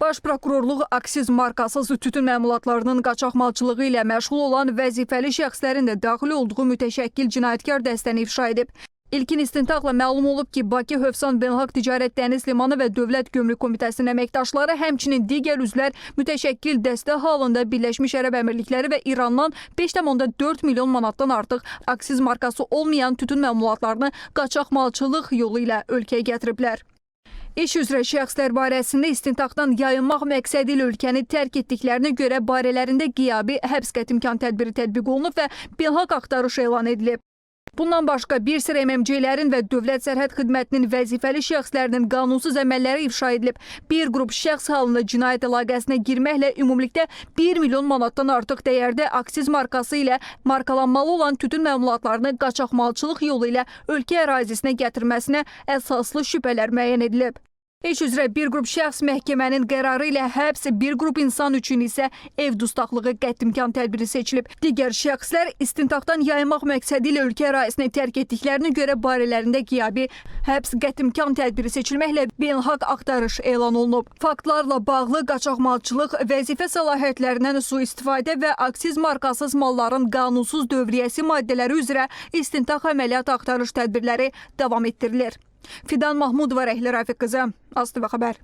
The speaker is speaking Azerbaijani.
Baş Prokurorluq aksiz markasız tütün məmulatlarının qaçaqmalçılığı ilə məşğul olan vəzifəli şəxslərin də daxil olduğu mütəşəkkil cinayətkar dəstəni ifşa edib. İlkin istintaqla məlum olub ki, Bakı Hövsan Beynəlxalq Ticarət Dəniz Limanı və Dövlət Gömrük Komitəsinin əməkdaşları, həmçinin digər üzvlər mütəşəkkil dəstə halında Birləşmiş Ərəb Əmirlikləri və İrandan 5,4 milyon manatdan artıq aksiz markası olmayan tütün məmulatlarını qaçaqmalçılıq yolu ilə ölkəyə gətiriblər. İş üzrə şəxslər barəsində istintaqdan yayınmaq məqsədi ilə ölkəni tərk etdiklərinə görə barələrində qiyabi həbs qətimkan tədbiri tətbiq olunub və beynəlxalq axtarış elan edilib. Bundan başqa bir sıra MMC-lərin və Dövlət Sərhəd Xidmətinin vəzifəli şəxslərinin qanunsuz əməlləri ifşa edilib. Bir qrup şəxs halında cinayət əlaqəsinə girməklə ümumilikdə 1 milyon manatdan artıq dəyərdə aksiz markası ilə markalanmalı olan tütün məmulatlarını qaçaqmalçılıq yolu ilə ölkə ərazisinə gətirməsinə əsaslı şübhələr müəyyən edilib. İş üzrə bir qrup şəxs məhkəmənin qərarı ilə həbs, bir qrup insan üçün isə ev dustaqlığı qətimkan tədbiri seçilib. Digər şəxslər istintaqdan yayınmaq məqsədi ilə ölkə ərazisini tərk etdiklərinə görə barələrində qiyabi həbs qətimkan tədbiri seçilməklə beynəlxalq axtarış elan olunub. Faktlarla bağlı qaçaqmalçılıq, vəzifə səlahiyyətlərindən sui-istifadə və aksiz markasız malların qanunsuz dövriyyəsi maddələri üzrə istintaq əməliyyat axtarış tədbirləri davam etdirilir. Fidan Mahmudova, Rəhlə Rafiq qızı, AzTV xəbər.